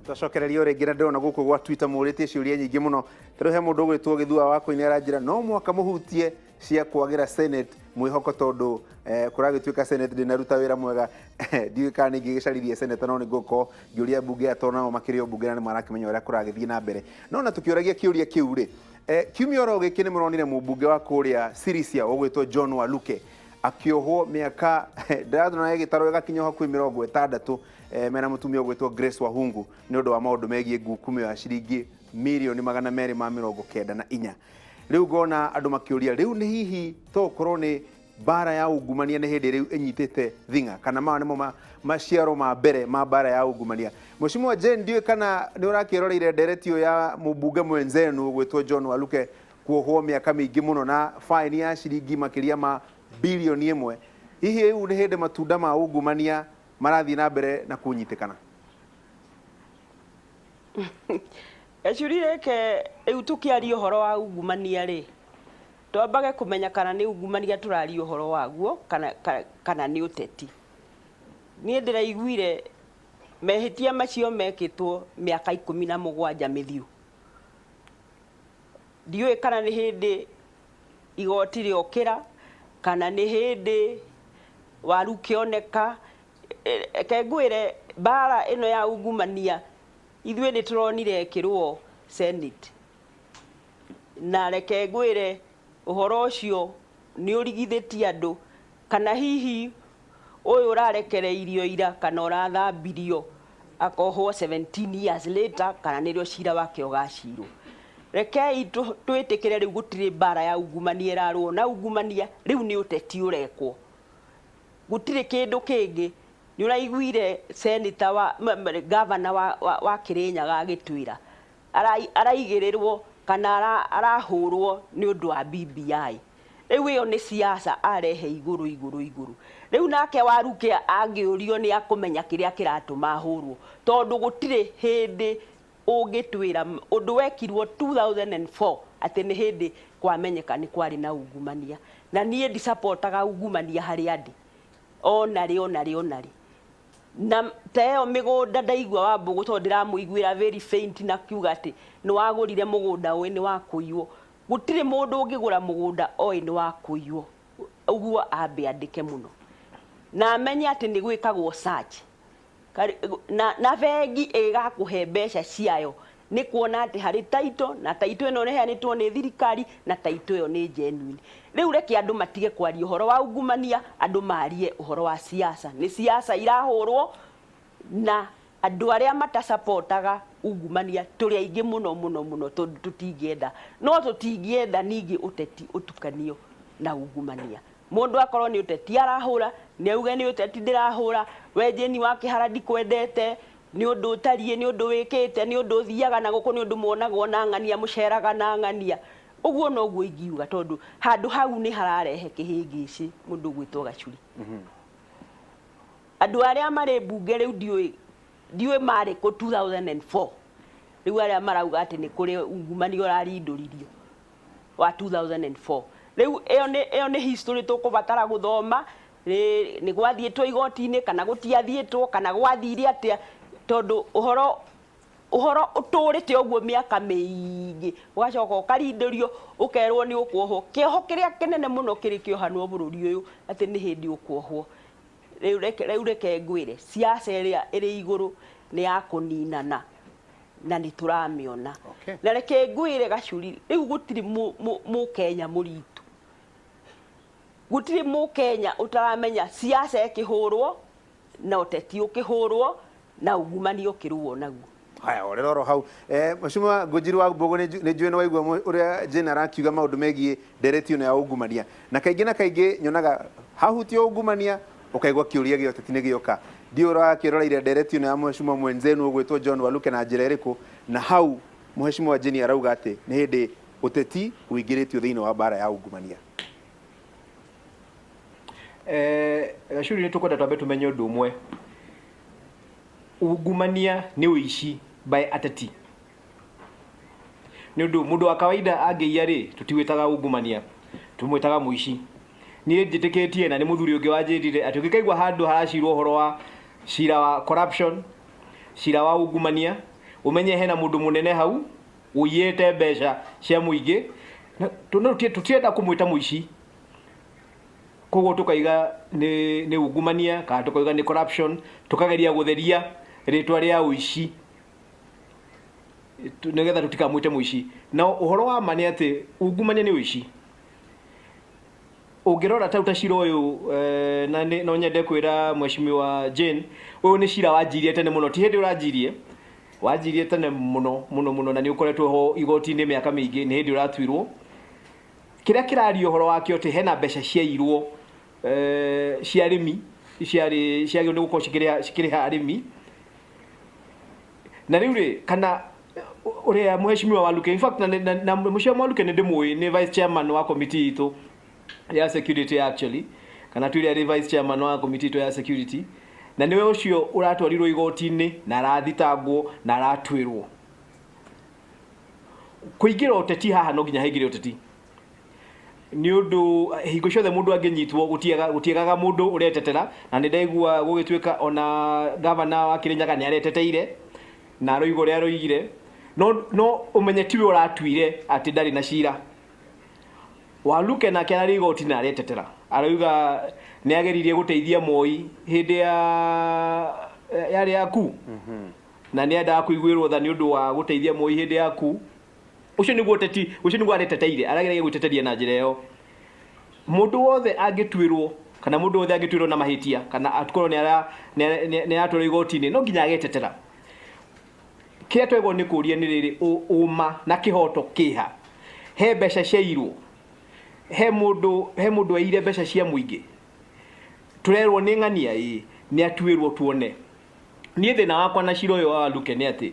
Twacokereria o rĩngĩ na ndĩrona gũkũ gwa Twitter mũrĩtie ciũria nyingĩ mũno. Tarĩu he mũndũ ũgwĩtwo Gĩthua wa Kũini aranjĩra no mũhaka mũhutie cia kwagĩra Senate mwĩhoko tondũ kũragĩtuĩka Senate ndĩnaruta wĩra mwega. Ndiũĩ kana nĩ ingĩgĩcaririe senator, no nĩ ngũkorwo ngĩũria mbunge aya tondũ nao makĩrĩ o mbunge na nĩ marakĩmenya ũrĩa kũragĩthiĩ na mbere. No na tũkĩũragia kĩũria kĩu rĩ, kiumia oro gĩkĩ nĩ mũronire mũmbunge wa kũrĩa Sirisia ũgwĩtwo John Waluke akĩohwo mĩaka ndĩratona ĩgĩtarwo ĩgakinya hakuhĩ 60, mena mũtumia ũgwĩtwo Grace Wahungu nĩ ũndũ wa maũndũ megiĩ ngukumio ya ciringi mirioni 294. Rĩu ngona andũ makĩũria, rĩu nĩ hihi to ũkorwo nĩ mbara ya ungumania nĩ hĩndĩ rĩu ĩnyitĩte thing'a, kana maya nĩmo maciaro ma mbere ma mbara ya ungumania? Mheshimiwa Jane, ndiũĩ kana nĩ ũrakĩroreire ndereti ĩyo ya mũmbunge mwenzenu ũgwĩtwo John Waluke kuohwo mĩaka mĩingĩ mũno na faini ya ciringi makĩria ma bilioni 1. Hihi rĩu nĩ hĩndĩ matunda ma ungumania marathiĩ na mbere na kũnyitĩkana? Gacuri, reke rĩu tũkĩaria ũhoro wa ungumania rĩ, twambage kũmenya kana nĩ ungumania tũraria ũhoro waguo kana nĩ ũteti. Niĩ ndĩraiguire mehĩtia macio mekĩtwo mĩaka 17 mĩthiru. Ndiũĩ kana nĩ hĩndĩ igoti rĩokĩra kana nĩ hĩndĩ waru kĩoneka. Reke ngwĩre, mbara ĩno ya ungumania ithuĩ nĩ tũronire ĩkĩrũo Senate, na reke ngwĩre ũhoro ũcio nĩ ũrigithĩtie andũ, kana hihi ũyũ ũrarekereirio ira kana ũrathambirio akohwo 17 years later, kana nĩrĩo cira wake ũgacirwo. Rekei twĩtĩkĩre rĩu gũtirĩ mbara ya ungumania ĩrarũo na ungumania, rĩu nĩ ũteti ũrekwo, gũtirĩ kĩndũ kĩngĩ. Nĩ ũraiguire senator wa governor wa Kirinyaga agĩtwĩra araigĩrĩrwo kana arahũrwo nĩ ũndũ wa BBI. Rĩu ĩyo nĩ siasa arehe igũrũ igũrũ igũrũ. Rĩu nake Waruke angĩũrio nĩ akũmenya kĩrĩa kĩratũma ahũrwo, tondũ gũtirĩ hĩndĩ ũngĩtwĩra ũndũ wekirwo 2004 atĩ nĩ hĩndĩ kwamenyeka nĩ kwarĩ na ungumania. Na niĩ ndisapotaga ungumania harĩa ndĩ ona rĩ, ona rĩ, ona rĩ. Na ta ĩyo mĩgũnda ndaigua wa Mbũgũ, tondũ ndĩramũiguĩra very faint na kiuga atĩ nĩ wagũrire mũgũnda ũĩ nĩ wa kũiywo. Gũtirĩ mũndũ ũngĩgũra mũgũnda oĩ nĩ wa kũiywo. Ũguo ambe andĩke mũno na amenye atĩ nĩ gwĩkagwo search na bengi ĩgakũhe mbeca ciayo nĩ kuona atĩ harĩ title, na title ĩno ĩheanĩtwo nĩ thirikari, na title ĩyo nĩ genuine. Rĩu reke andũ matige kwaria ũhoro wa ungumania, andũ marie ũhoro wa siasa. Nĩ siasa irahũrwo, na andũ arĩa matasapotaga ungumania tũrĩ aingĩ mũno mũno mũno, tondũ tũtingĩenda, no tũtingĩenda ningĩ ũteti ũtukanio na ungumania. Mũndũ akorwo nĩ ũteti arahũra, nĩ auge nĩ ũteti ndĩrahũra. We Jane wa Kĩhara, ndikwendete nĩ ũndũ ũtariĩ, nĩ ũndũ wĩkĩte, nĩ ũndũ ũthiaga na gũkũ, nĩ ũndũ muonagwo na ng'ania, mũceraga na ng'ania. Ũguo noguo ingiuga, tondũ handũ hau nĩ hararehe kĩhĩngĩcĩ mũndũ ũgwĩtwo Gacuri. Andũ arĩa marĩ mbunge rĩu ndiũĩ marĩ kũ 2004. Rĩu arĩa marauga atĩ nĩ kũrĩ ungumania ũrarindũririo wa 2004, rĩu ĩyo nĩ history tũkũbatara gũthoma. Nĩ gwathiĩtwo igoti-inĩ kana gũtiathiĩtwo, kana gwathire atĩa? Tondũ ũhoro ũtũrĩte ũguo mĩaka mĩingĩ, ũgacoka ũkarindũrio, ũkerwo nĩ ũkuohwo kĩoho kĩrĩa kĩnene mũno kĩrĩ kĩohanwo bũrũri ũyũ, atĩ nĩ hĩndĩ ũkuohwo. Rĩu reke ngwĩre, siasa ĩrĩa ĩrĩ igũrũ nĩ ya kũninana na nĩ tũramĩona. Na reke ngwĩre Gacuri, rĩu gũtirĩ mũkenya mũritũ, gũtirĩ mũkenya ũtaramenya siasa ĩkĩhũrwo na ũteti ũkĩhũrwo na ungumania ũkĩrũo naguo. Haya, orera oro hau. Mheshimiwa Ngũnjiri wa Mbũgũ, nĩ njũĩ nĩ waigua ũrĩa Jane arakiuga maũndũ megiĩ ndereti ĩno ya ungumania. Na kaingĩ na kaingĩ nyonaga hahutio ungumania ũkaigua kĩũria gĩa ũteti nĩ gĩoka. Ndiũĩ ũrakĩroreire ndereti ĩno ya mheshimiwa mwenzenu ũgwĩtwo John Waluke na njĩra ĩrĩkũ, na hau mheshimiwa Jane arauga atĩ nĩ hĩndĩ ũteti ũingĩrĩtio thĩinĩ wa mbara ya ungumania. Gacuri, nĩ tũkwenda twambe tũmenye ũndũ ũmwe. Ungumania nĩ ũici by ateti, nĩ ũndũ mũndũ wa kawaida angĩiya rĩ, tũtiwĩtaga ungumania, tũmwĩtaga mũici. Niĩ njĩtĩkĩtie, na nĩ mũthuri ũngĩ wanjĩrire, atĩ ũngĩkaigua handũ haracirwo ũhoro wa cira wa corruption, cira wa ungumania, Ũmenye hena mũndũ mũnene hau ũiyĩte mbeca cia mũingĩ. Na tũtirenda kũmwĩta mũici, koguo tukaiga nĩ ungumania kana tukauga nĩ corruption, tukageria gũtheria rĩtwa rĩa ũici nĩgetha tũtikamwĩte mũici. Na ũhoro wa ma nĩ atĩ ungumania nĩ ũici. Ũngĩrora ta ta cira ũyũ, na no nyende kwĩra Mheshimiwa Jane, ũyũ nĩ cira wanjirie tene mũno, ti hĩndĩ ũranjirie, wanjirie tene mũno mũno mũno, na nĩ ũkoretwo ho igoti-inĩ mĩaka mĩingĩ, nĩ hĩndĩ ũratuirwo. Kĩrĩa kĩraria ũhoro wakĩo atĩ hena mbeca ciairwo cia arĩmi, ciarĩ ciagĩrĩirwo nĩ gũkorwo cikĩrĩha arĩmi. Na rĩu rĩ, kana ũrĩa Mheshimiwa Waluke, in fact na Mheshimiwa Waluke nĩ ndĩmũĩ, nĩ vice chairman wa committee itũ ya security actually, kana tuire arĩ vice chairman wa committee itũ ya security, na nĩwe ũcio ũratwarirwo igoti-inĩ na arathitangwo na aratuĩrwo. Kũingĩra ũteti haha no nginya haingĩre ũteti, nĩ ũndũ hingo ciothe mũndũ angĩnyitwo gũtiagaga mũndũ ũretetera. Na nĩ ndaigua gũgĩtuĩka ona gavana wa Kirinyaga nĩ areteteire na aroiga ũrĩa aroigire, no ũmenye tiwe ũratuire atĩ ndarĩ na cira. Waluke nake ararĩ igoti na aretetera, arauga nĩ ageririe gũteithia Moi hĩndĩ ya yarĩ yaku na nĩ endaga kũiguĩrwo tha nĩ ũndũ wa gũteithia Moi hĩndĩ yaku. Ũcio nĩguo ũteti, ũcio nĩguo areteteire, arageragia gwĩteteria na njĩra ĩyo. Mũndũ wothe angĩtuĩrwo kana mũndũ wothe angĩtuĩrwo na mahĩtia kana akorwo nĩ aratwarwo igoti-inĩ, no nginya agetetera. Kĩrĩa twagĩrĩirwo nĩ kũria nĩ rĩrĩ, ũma na kĩhoto kĩha? He mbeca ciairwo, he mũndũ aire mbeca cia mũingĩ, tũrerwo nĩ ng'ania ĩ nĩ atuĩrwo tuone. Niĩ thĩna wakwa na cira ũyũ wa Waluke nĩ atĩ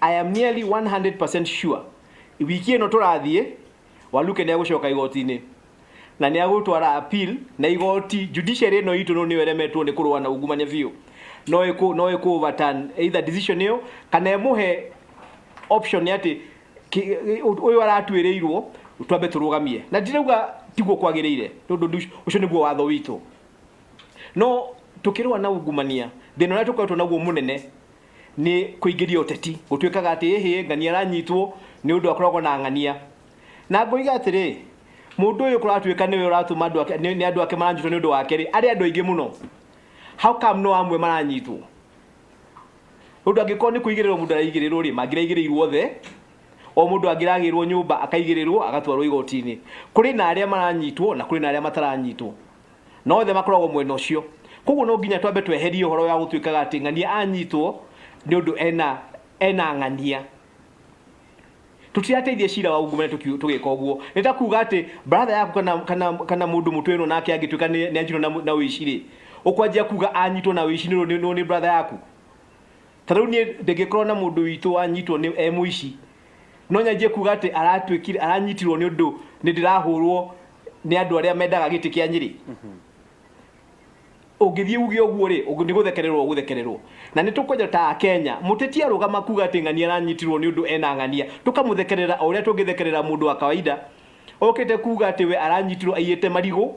I am nearly 100% sure wiki ĩno tũrathiĩ Waluke nĩ agũcoka igoti-inĩ na nĩ agũtwara appeal, na igoti judiciary ĩno itũ no nĩyo ĩremetwo nĩ kũrũa na ungumania biũ, no ĩkũ overturn either decision ĩyo kana ĩmũhe option atĩ ũyũ aratuĩrĩirwo twambe tũrũgamie. Na ndirauga tiguo kwagĩrĩire, tondũ ũcio nĩguo watho witũ, no tũkĩrũa na ungumania thĩna ũrĩa tũkoretwo naguo mũnene nĩ kũingĩria ũteti. Gũtuĩkaga atĩ ĩhĩ ng'ania aranyitwo nĩ ũndũ akoragwo na ng'ania. Na ngoiga atĩrĩ, mũndũ ũyũ kũratuĩka nĩwe ũratũma andũ ake, nĩ andũ ake maranyitwo nĩ ũndũ wake rĩ, arĩ andũ aingĩ mũno, how come no amwe maranyitwo? Ũndũ angĩkorwo nĩ kũigĩrĩrwo mũndũ araigĩrĩrwo rĩ, mangĩraigĩrĩirwo othe, o mũndũ angĩragĩrwo nyũmba akaigĩrĩrwo agatwarwo igoti-inĩ. Kũrĩ na arĩa maranyitwo na kũrĩ na arĩa mataranyitwo, na othe makoragwo mwena ũcio. Koguo no nginya twambe tweherie ũhoro wa gũtuĩkaga atĩ ng'ania anyitwo nĩ ũndũ ena ng'ania. Tũtirateithia cira wa ungumania tũgĩka ũguo. Nĩ ta kuga atĩ brother yaku kana mũndũ mũtwĩrwo nake angĩtuĩka nĩ anyitwo na ũici rĩ, ũkwanjia kuga anyitwo na ũici nĩ brother yaku. Ta rĩu niĩ ndĩngĩkorwo na mũndũ witũ wanyitwo nĩ e mũici, no nyanjie kuga atĩ aratuĩkire aranyitirwo nĩ ũndũ nĩ ndĩrahũrwo nĩ andũ arĩa mendaga gĩtĩ kĩa Nyĩrĩ. Ũngĩthiĩ uge ũguo rĩ, nĩ gũthekererwo ũgũthekererwo. Na nĩ tũkwenja ta Akenya mũteti arũgama kuga atĩ ng'ania aranyitirwo nĩ ũndũ ena ng'ania, tũkamũthekerera o ũrĩa tũngĩthekerera mũndũ wa kawaida okĩte kuga atĩ we aranyitirwo aiyĩte marigũ,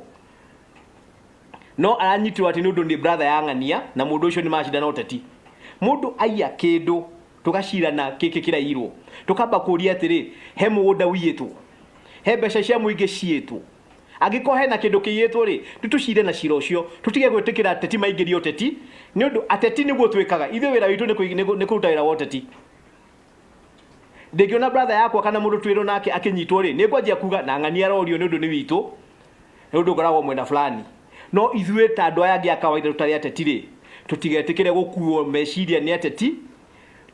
no aranyitirwo atĩ nĩ ũndũ nĩ brother ya ng'ania na mũndũ ũcio nĩ macindana ũteti. Mũndũ aiya kĩndũ tũgacirana kĩkĩ kĩraiyirwo, tũkamba kũria atĩrĩ, he mũgũnda ũiyĩtwo, he mbeca cia mũingĩ ciĩtwo? Angĩkorwo hena kĩndũ kĩiyĩtwo rĩ, tũcire na cira ũcio, tũtige gwĩtĩkĩra ateti maingĩrie ũteti, nĩ ũndũ ateti nĩguo twĩkaga ithuĩ. Wĩra witũ nĩ kũruta wĩra wa ũteti. Ndĩngĩona brother yakwa kana mũndũ twĩrwo nake akĩnyitwo rĩ, nĩ ngwanjia kuga na ng'ania arorio nĩ ũndũ nĩ witũ, nĩ ũndũ ngoragwo mwena fulani. No ithuĩ ta andũ aya angĩ a kawaida tũtarĩ ateti rĩ, tũtigetĩkĩre gũkuo meciria nĩ ateti.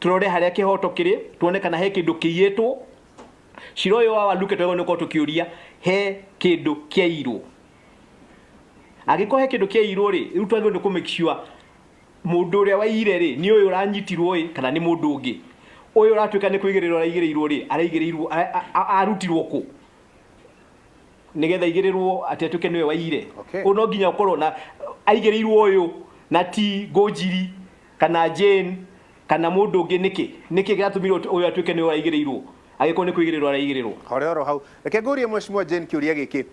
Tũrore harĩa kĩhoto kĩrĩ, tuone kana he kĩndũ kĩiyĩtwo. Cira ũyũ wa Waluke twagĩrĩirwo nĩ gũkorwo tũkĩũria he kĩndũ kĩairwo. Angĩkorwo he kĩndũ kĩairwo rĩ, rĩu twagĩrĩirwo nĩ kũ make sure mũndũ ũrĩa waiyire rĩ, nĩ ũyũ ũranyitirwo ĩ kana nĩ mũndũ ũngĩ. Ũyũ ũratuĩka nĩ kũigĩrĩrwo araigĩrĩirwo rĩ, araigĩrĩirwo arutirwo kũ nĩgetha aigĩrĩrwo atĩ atuĩke nĩwe waiyire? Ũyũ no nginya ũkorwo na aigĩrĩirwo ũyũ na ti Ngũnjiri kana Jane kana mũndũ ũngĩ. Nĩkĩ gĩatũmire ũyũ atuĩke nĩwe ũraigĩrĩirwo angĩkorwo nĩ kũigĩrĩrwo araigĩrĩrwo? Hore oro hau, reke ngũrie Mheshimiwa Jane kĩũria gĩkĩ.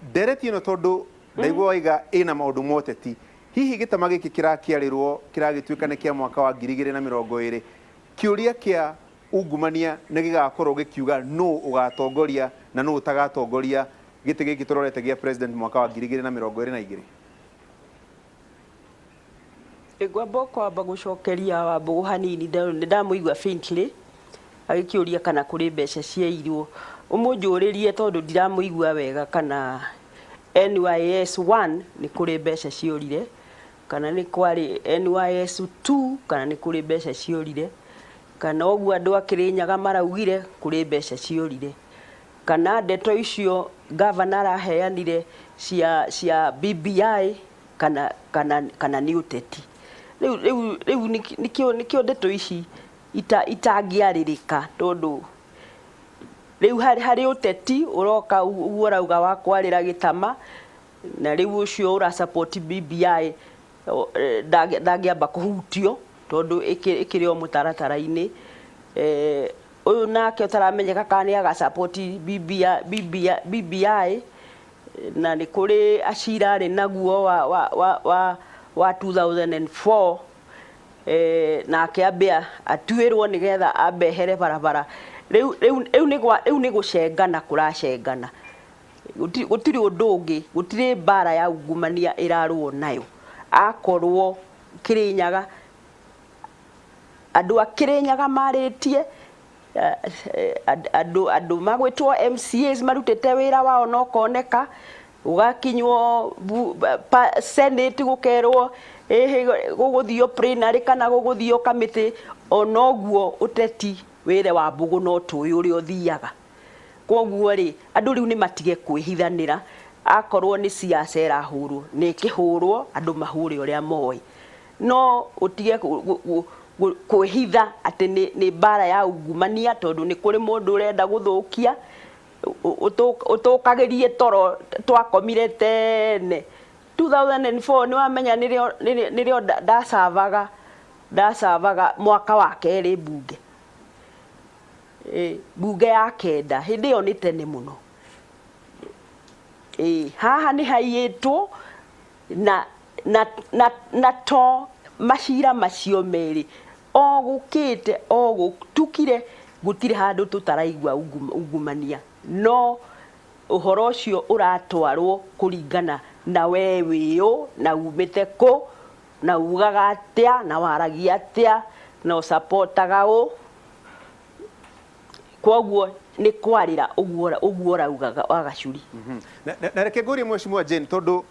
Ndereti ĩno, tondũ ndaigua waiga ĩna maũndũ ma ũteti, hihi gĩtama gĩkĩ kĩrakĩarĩrwo kĩragĩtuĩka nĩ kĩa mwaka wa 2020. Kĩũria kĩa ungumania nĩ gĩgakorwo gĩkiuga nũ ũgatongoria na nũ ũtagatongoria gĩtĩ gĩkĩ tũrorete gĩa president mwaka wa 2022? Ngwamba kwamba gũcokeria Wambũgũ hanini. Nĩ ndamũigua faintly agĩkĩũria kana kũrĩ mbeca ciairwo. Ũmũnjũrĩrie tondũ ndiramũigua wega kana NYS 1 nĩ kũrĩ mbeca ciorire, kana nĩ kwarĩ NYS 2, kana nĩ kũrĩ mbeca ciorire, kana ũguo andũ a Kĩrĩnyaga maraugire kũrĩ mbeca ciorire, kana ndeto icio gavana araheanire cia BBI kana nĩ ũteti. Rĩu nĩkĩo ndeto ici itangĩarĩrĩka, tondũ rĩu harĩ ũteti ũroka ũguo ũrauga wa kwarĩra gĩtama, na rĩu ũcio ũra support BBI ndangĩamba kũhutio tondũ ĩkĩrĩ o mũtaratara-inĩ. Ũyũ nake ũtaramenyeka kana nĩ aga support BBI, na nĩ kũrĩ acira arĩ naguo wa 2004, nake ambe atuĩrwo nĩgetha ambe ehere barabara. Rĩu nĩ gũcengana kũracengana. Gũtirĩ ũndũ ũngĩ, gũtirĩ mbara ya ungumania ĩrarũo nayo. Akorwo Kĩrĩnyaga, andũ a Kĩrĩnyaga marĩtie, andũ magwĩtwo MCAs marutĩte wĩra wao no koneka, gũgakinywo Senate gũkerwo ĩhĩ gũgũthio plenary kana gũgũthio kamĩtĩ, onoguo ũteti wĩre wa Mbũgũ no tũĩ ũrĩa ũthiaga. Koguo rĩ, andũ rĩu nĩ matige kwĩhithanĩra. Akorwo nĩ siasa ĩrahũrwo, nĩ ĩkĩhũrwo, andũ mahũre ũrĩa moĩ, no ũtige kwĩhitha atĩ nĩ mbara ya ungumania, tondũ nĩ kũrĩ mũndũ ũrenda gũthũkia. Ũtũkagĩrie toro twakomire tene 2004. Nĩ wamenya nĩrĩo ndacavaga mwaka wa kerĩ mbunge, mbunge ya 9. Hĩndĩ ĩyo nĩ tene mũno. Haha nĩ haiyĩtwo na to macira macio merĩ o gũkĩte o gũtukire, gũtirĩ handũ tũtaraigua ungumania, no ũhoro ũcio ũratwarwo kũringana na we wĩũ na umĩte kũ na ugaga atĩa na waragia atĩa na ũcapotaga ũ. Koguo nĩ kwarĩra ũguo ũraugaga wa Gacuri. Na reke ngũrie Mheshimiwa Jane, tondũ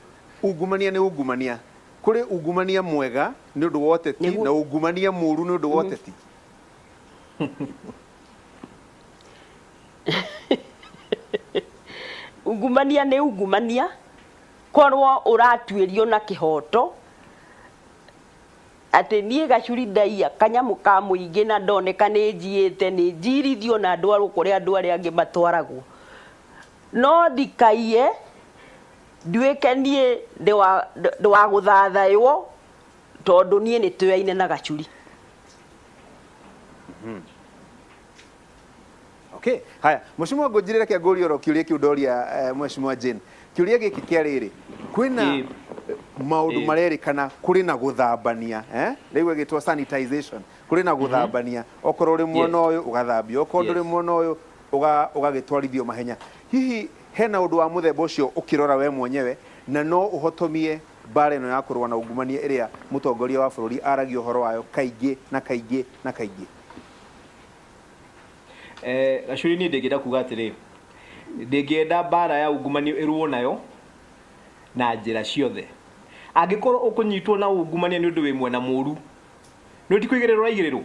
ungumania nĩ ungumania, kũrĩ ungumania mwega nĩ ũndũ wa ũteti na ungumania mũru nĩ ũndũ wa ũteti? Ungumania nĩ ungumania, korwo ũratuĩrio na kĩhoto atĩ niĩ Gacuri ndaiya kanyamũ ka mũingĩ na ndoneka nĩ njiĩte, nĩ njirithio na ndwarwo kũrĩa andũ arĩa angĩ matwaragwo, no ndikaiye nduĩke niĩ ndĩ wa gũthathaywo tondũ niĩ nĩ tũyaine na Gacuri. Okay, haya, Mheshimiwa Ngũnjiri, reke ngũrie oro kĩũria kĩu ndoria Mheshimiwa Jane. Kĩũria gĩkĩ kĩa rĩrĩ, kwĩna maũndũ marerĩkana kũrĩ na gũthambania, rĩu ĩgĩtwo sanitization, kũrĩ na gũthambania, okorwo ũrĩ mwena ũyũ ũgathambio, okorwo ndũrĩ mwena ũyũ ũgagĩtwarithio mahenya. Hihi hena ũndũ wa mũthemba ũcio ũkĩrora we mwenyewe na no ũhotomie mbara ĩno ya kũrũa na ungumania ĩrĩa mũtongoria wa bũrũri aragia ũhoro wayo kaingĩ na kaingĩ na kaingĩ? Gacuri, niĩ ndĩngĩenda kuga atĩrĩ, ndĩngĩenda mbara ya ungumania ĩrũo nayo na njĩra ciothe. Angĩkorwo ũkũnyitwo na ungumania nĩ ũndũ wĩ mwena mũru, nĩ ti kũigĩrĩrwo ũraigĩrĩrwo,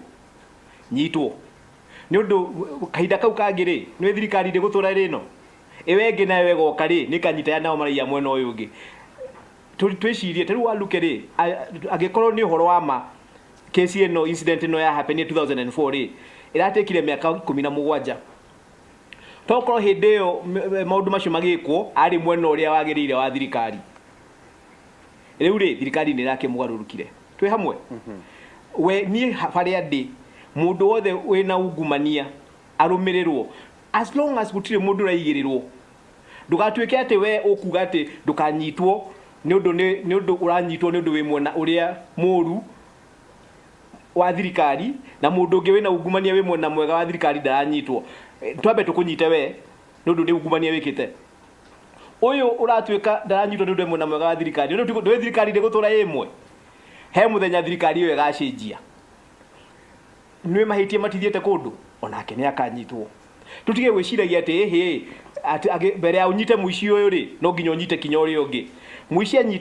nyitwo nĩ ũndũ kahinda kau kangĩ rĩ, nĩ thirikari ndĩgũtũra ĩrĩ ĩno ĩyo ĩngĩ nayo ĩgoka rĩ, nĩ ĩkanyita ya nao maraiya mwena ũyũ ũngĩ. Twĩcirie ta rĩu Waluke rĩ, angĩkorwo nĩ ũhoro wa ma kesi ĩno, incident ĩno ya happen 2004 rĩ, ĩratekire mĩaka 17. Tokorwo hĩndĩ ĩyo maũndũ macio magĩkwo arĩ mwena ũrĩa wagĩrĩire wa thirikari, rĩu rĩ thirikari nĩ ĩrakĩmũgarũrũkire. Twĩ hamwe we niĩ harĩa ndĩ, mũndũ wothe wĩna ungumania arũmĩrĩrwo, as long as gũtirĩ mũndũ ũraigĩrĩrwo. Ndũgatuĩke atĩ we ũkuga atĩ ndũkanyitwo nĩ ũndũ ũranyitwo nĩ ũndũ wĩ mwena ũrĩa mũru. Wa thirikari na mũndũ ũngĩ wĩna ungumania wĩ mwena mwega wa thirikari ndaranyitwo. Twambe tũkũnyite we nĩ ũndũ nĩ ungumania wĩkĩte. Ũyũ ũratuĩka ndaranyitwo nĩ ũndũ e mwena mwega wa thirikari. Nĩ ũndũ thirikari ndĩgũtũra ĩ ĩmwe. He mũthenya thirikari ĩyo ĩgacenjia. Nĩ mahĩtia matithiĩte kũndũ, onake nĩ akanyitwo. Tũtige gwĩciragia atĩ ĩhĩ atĩ mbere ya ũnyite mũici ũyũ rĩ, no nginya ũnyite kinya ũrĩa ũngĩ.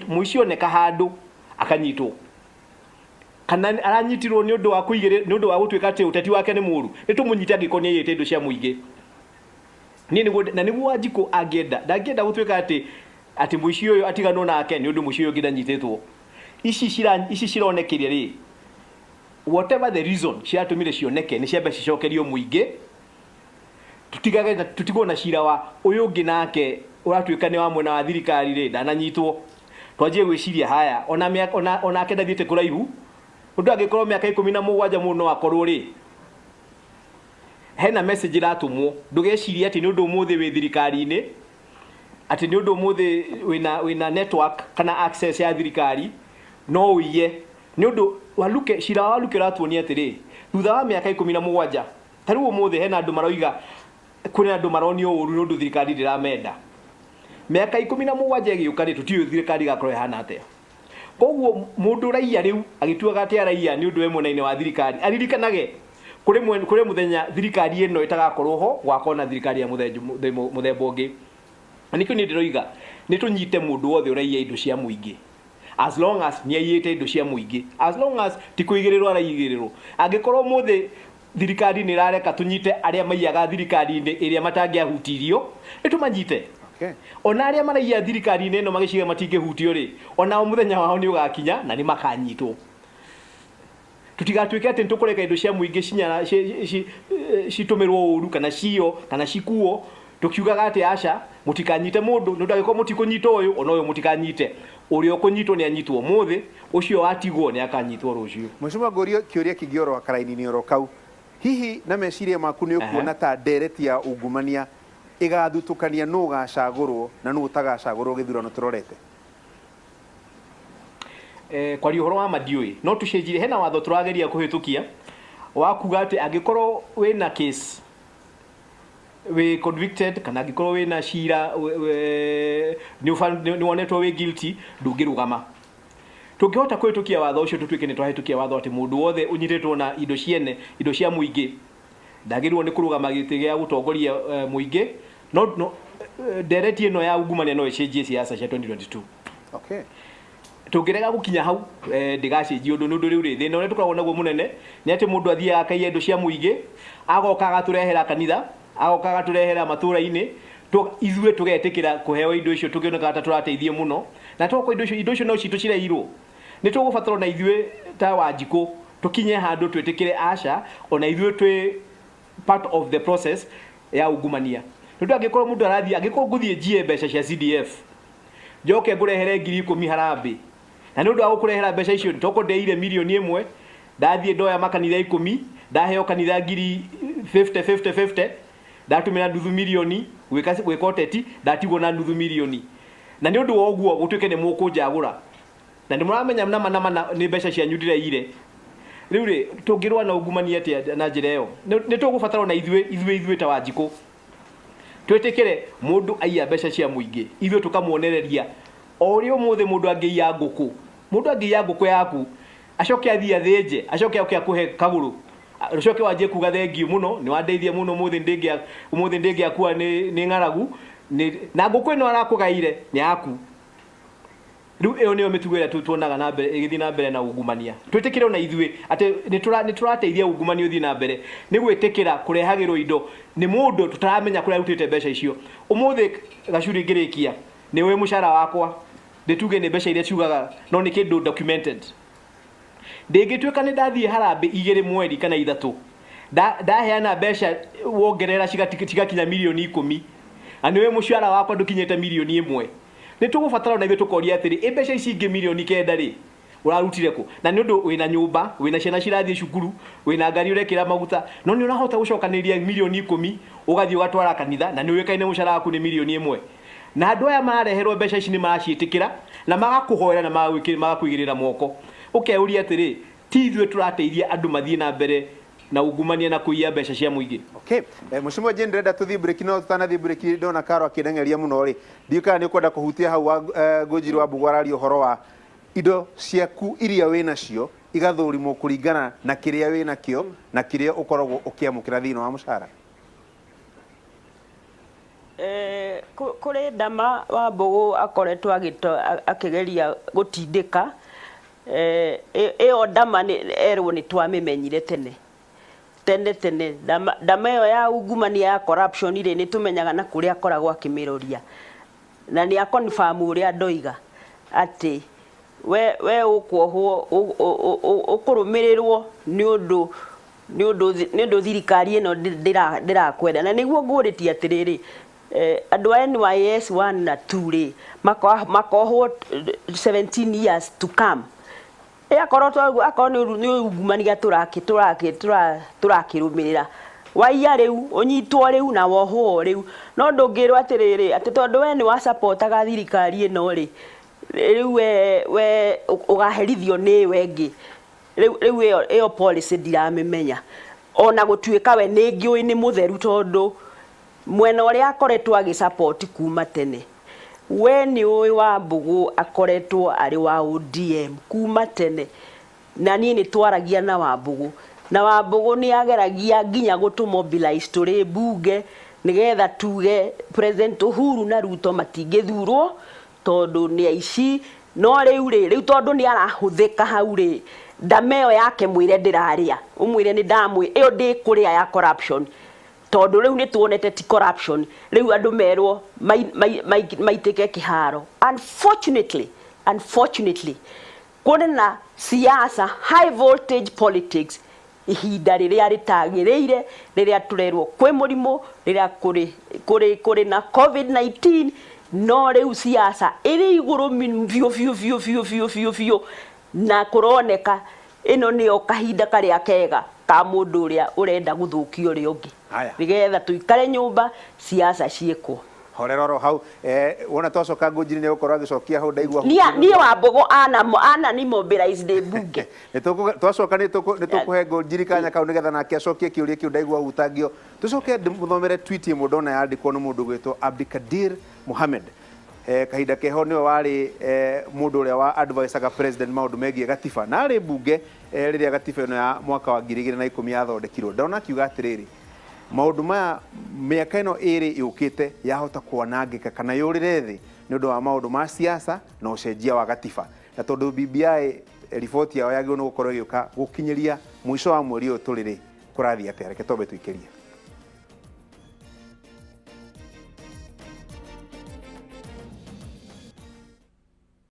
Mũici oneka handũ akanyitwo. Kana aranyitirwo nĩ ũndũ wa kũigĩrĩ, nĩ ũndũ wa gũtuĩka atĩ ũteti wake nĩ mũru. Nĩ tũmũnyite angĩkorwo nĩ aiyĩte indo cia mũingĩ. Niĩ nĩguo, na nĩguo Wanjikũ angĩenda, ndangĩenda gũtuĩka atĩ mũici ũyũ atiganwo nake nĩ ũndũ mũici ũyũ ũngĩ ndanyitĩtwo. Ici cironekire rĩ, whatever the reason ciratũmire cioneke nĩ ciambe cicokerio mũingĩ. Tutigage, tutigwo na cira wa ũyũ ũngĩ nake ũratuĩka nĩ wa mwena wa thirikari rĩ, ndananyitwo. Twanjie gwĩciria haya, onake ndathiĩte kũraihu. Ũndũ angĩkorwo mĩaka 17 mũndũ no akorwo rĩ, hena message ĩratũmwo. Ndũgecirie atĩ nĩ ũndũ ũmũthĩ wĩ thirikari-inĩ, atĩ nĩ ũndũ ũmũthĩ wĩna network kana access ya thirikari, no ũiye. Nĩ ũndũ Waluke, cira wa Waluke ũratuonia atĩrĩ, thutha wa mĩaka 17, ta rĩu ũmũthĩ hena andũ maroiga kwĩna andũ maronio ũru nĩ ũndũ thirikari ndĩramenda. Mĩaka 17 ĩgĩũka rĩ, tũtiũĩ thirikari ĩgakorwo ĩhana atĩa. Koguo mũndũ ũraiya rĩu agĩtuaga atĩ araiya nĩ ũndũ we mwena-inĩ wa thirikari, aririkanage kũrĩ mũthenya thirikari ĩno ĩtagakorwo ho, gũgakorwo na thirikari ya mũthemba ũngĩ. Na nĩkĩo niĩ ndĩroiga nĩ tũnyite mũndũ wothe ũraiya indo cia mũingĩ. As long as nĩ aiyĩte indo cia mũingĩ, as long as ti kũigĩrĩrwo araigĩrĩrwo. Angĩkorwo ũmũthĩ thirikari nĩ ĩrareka tũnyite arĩa maiyaga thirikari-inĩ ĩrĩa matangĩahutirio, nĩ tũmanyite. Ona arĩa maraiya thirikari-inĩ ĩno magĩciria matingĩhutio rĩ, onao mũthenya wao nĩ ũgakinya na nĩ makanyitwo. Tũtigatuĩke atĩ nĩtũkũreka indo cia mũingĩ citũmĩrwo ũru kana ciyo kana cikuo, tũkiugaga atĩ aca mũtikanyite mũndũ, nĩ ũndũ angĩkorwo mũtikũnyita ũyũ, ona ũyũ mũtikanyite. Ũrĩa ũkũnyitwo nĩ anyitwo ũmũthĩ, ũcio watigwo nĩ akanyitwo rũciũ. Mheshimiwa, ngũrio kĩũria kĩngĩ oro karaini-inĩ oro kau. Hihi na meciria maku nĩ ũkuona ta ndereti ya ungumania ĩgathutũkania nũ ũgacagũrwo na nũ ũtagacagũrwo gĩthurano tũrorete? Kwaria ũhoro wa ma ndiũĩ, no tũcenjirie. Hena watho tũrageria kũhĩtũkia wa kuga atĩ angĩkorwo wĩna case wĩ convicted kana angĩkorwo wĩna cira nĩ wonetwo wĩ guilty, ndũngĩrũgama. Tũngĩhota kũhĩtũkia watho ũcio, tũtuĩke nĩ twahĩtũkia watho atĩ mũndũ wothe ũnyitĩtwo na indo ciene, indo cia mũingĩ, ndagĩrĩirwo nĩ kũrũgama gĩtĩ gĩa gũtongoria mũingĩ. No ndereti ĩno ya ungumania no ĩcenjie siasa cia 2022. Tũngĩrega gũkinya hau, ndĩgacenjia ũndũ, nĩ ũndũ rĩu rĩ, thĩna ũrĩa tũkoragwo naguo mũnene nĩ atĩ mũndũ athiaga akaiya indo cia mũingĩ, agoka agatũrehera kanitha, agoka agatũrehera matũra-inĩ, ithuĩ tũgetĩkĩra kũheo indo icio tũkĩonekaga ta tũrateithio mũno, na tokorwo indo icio no citũ cireirwo. Nĩ tũgũbatara ona ithuĩ ta Wanjikũ tũkinye handũ twĩtĩkĩre aca, ona ithuĩ twĩ part of the process ya ungumania. Nĩ ũndũ angĩkorwo mũndũ arathiĩ, angĩkorwo ngũthiĩ njiye mbeca cia CDF, njoke ngũrehere 10,000 harambee, na nĩ ũndũ wa gũkũrehera mbeca icio tokorwo ndeire 1 mirioni, ndathiĩ ndoya makanitha 10, ndaheo kanitha ngiri 50 50 50, ndatũmĩra 500,000 gwĩka ũteti, ndatigwo na 500,000. Na nĩ ũndũ wa ũguo gũtuĩke nĩ mũkũnjagũra, na nĩ mũramenya nama nama na nĩ mbeca cianyu ndĩreire. Rĩu rĩ, tũngĩrũa na ungumania atĩa na njĩra ĩyo? Nĩ tũgũbatara ona ithuĩ ta Wanjikũ twĩtĩkĩre mũndũ aiya mbeca cia mũingĩ, ithuĩ tũkamuonereria o ũrĩa ũmũthĩ mũndũ angĩiya ngũkũ. Mũndũ angĩiya ngũkũ yaku acoke athiĩ athĩnje, acoke oke akũhe kagũrũ, ũcoke wanjie kuga thengiũ mũno, nĩ wandeithia mũno, ũmũthĩ ndĩngĩakua nĩ ng'aragu, na ngũkũ ĩno arakũgaire nĩ yaku. Rĩu ĩyo nĩyo mĩtugo ĩrĩa tuonaga na mbere ĩgĩthiĩ na mbere na ungumania. Twĩtĩkĩre ona ithuĩ atĩ nĩ tũrateithia ungumania ũthiĩ na mbere nĩ gwĩtĩkĩra kũrehagĩrwo indo nĩ mũndũ tũtaramenya kũrĩa arutĩte mbeca icio. Ũmũthĩ Gacuri ngĩrĩkia, nĩ ũĩ mũcara wakwa, ndĩtuge nĩ mbeca iria ciugaga no nĩ kĩndũ documented. Ndĩngĩtuĩka nĩ ndathiĩ harambee 2 mweri kana 3, ndaheana mbeca wongerera cigakinya 10 mirioni, na nĩ ũĩ mũcara wakwa ndũkinyĩte 1 mirioni. Nĩ tũgũbatara ona ithuĩ tũkoria atĩrĩ, ĩ mbeca ici ingĩ 9 mirioni rĩ, ũrarutire kũ? Na nĩ ũndũ wĩna nyũmba, wĩna ciana cirathiĩ cukuru, wĩna ngari ũrekĩra maguta, no nĩ ũrahota gũcokanĩrĩria 10 mirioni ũgathiĩ ũgatwara kanitha, na nĩ ũĩkaine mũcara waku nĩ 1 mirioni. Na andũ aya marareherwo mbeca ici nĩ maraciĩtĩkĩra na magakũhoera na magakũigĩrĩra moko. Ũkeuria atĩrĩ, Ti ithuĩ tũrateithia andũ mathiĩ na mbere na ungumania na kũiya mbeca cia mũingĩ. Okay. Mheshimiwa Jane, ndĩrenda tũthiĩ break, no tũtanathiĩ break ndona Karo akĩneng'eria mũno rĩ, ndiũĩ kana nĩ ũkwenda kũhutia hau wa Ngũnjiri wa Mbugũ araria ũhoro wa indo ciaku iria wĩ nacio igathũrimwo kũringana na kĩrĩa wĩ nakĩo na kĩrĩa ũkoragwo ũkĩamũkĩra thĩinĩ wa mũcara. Kũrĩ ndama wa Mbũgũ akoretwo akĩgeria gũtindĩka. Ĩyo ndama erwo nĩ twamĩmenyire tene tene tene. Ndama ĩyo ya ungumania ya corruption rĩ, nĩ tũmenyaga na kũrĩa akoragwo akĩmĩroria, na nĩ aconfirm ũrĩa ndoiga atĩ we ũkuohwo, ũkũrũmĩrĩrwo nĩ ũndũ thirikari ĩno ndĩrakwenda. Na nĩguo ngũrĩtie atĩrĩrĩ, andũ a NYS 1 na 2 rĩ, makohwo 17 years to come. Akorwo akorwo nĩ ungumania tũrakĩrũmĩrĩra, waiya rĩu ũnyitwo rĩu na wohwo rĩu, no ndũngĩrwo atĩrĩrĩ, atĩ tondũ we nĩ wacapotaga thirikari ĩno rĩ, rĩu we ũgaherithio nĩ we ĩngĩ. Rĩu ĩyo policy ndiramĩmenya, ona gũtuĩka we nĩ ngĩũĩ nĩ mũtheru, tondũ mwena ũrĩa akoretwo agĩsupport kuma tene, we nĩ ũĩ wa Mbũgũ akoretwo arĩ wa ODM kuma tene. Na niĩ nĩ twaragia na Wambũgũ, na Wambũgũ nĩ ageragia nginya gũtũ mobilize tũrĩ mbunge nĩgetha tuge President Uhuru na Ruto matingĩthurwo tondũ nĩ aici. No rĩu rĩ, rĩu tondũ nĩ arahũthĩka hau rĩ, ndama ĩyo yake mwĩre ndĩrarĩa, ũmwĩre nĩ ndamwĩ ĩyo ndĩkũrĩa ya corruption, tondũ rĩu nĩ tuonete ti corruption. Rĩu andũ merwo maitĩke kĩharo. Unfortunately, kũrĩ na siasa, high voltage politics, ihinda rĩrĩa rĩtagĩrĩire, rĩrĩa tũrerwo kwĩ mũrimũ, rĩrĩa kũrĩ na COVID-19, no rĩu siasa ĩrĩ igũrũ biũ biũ biũ biũ biũ biũ biũ, na kũroneka ĩno nĩyo kahinda karĩa kega ka mũndũ ũrĩa ũrenda gũthũkia ũrĩa ũngĩ, Haya. nĩgetha tũikare nyũmba siasa ciĩkwo. Horera oro hau. Wona twacoka, Ngũnjiri nĩ gũkorwo agĩcokia hau ndaigua. Niĩ Wambũgũ ana ni mobilize ndĩ mbunge. Twacoka nĩ tũkũhe Ngũnjiri kanya kau nĩgetha nake acokie kĩũria kĩu ndaigua hutangio. Tũcoke ndĩmũthomere tweet ĩmwe ndona yandĩkwo nĩ mũndũ gwĩtwo Abdikadir Mohamed. Kahinda keho nĩwe warĩ mũndũ ũrĩa wa advisaga president maũndũ megiĩ gatiba, na arĩ mbunge rĩrĩa gatiba ĩno ya mwaka wa 2010 yathondekirwo. Ndona akiuga atĩrĩrĩ, maũndũ maya mĩaka ĩno ĩrĩ yũkĩte yahota kwanangĩka kana yũrĩre thĩ nĩ ũndũ wa maũndũ ma siasa na ũcenjia wa gatiba, na tondũ BBI riboti yao yagĩrĩirwo nĩ gũkorwo ĩgĩũka gũkinyĩria mũico wa mweri ũyũ tũrĩ rĩ, kũrathiĩ atĩa? Reke twambe tũikĩrie.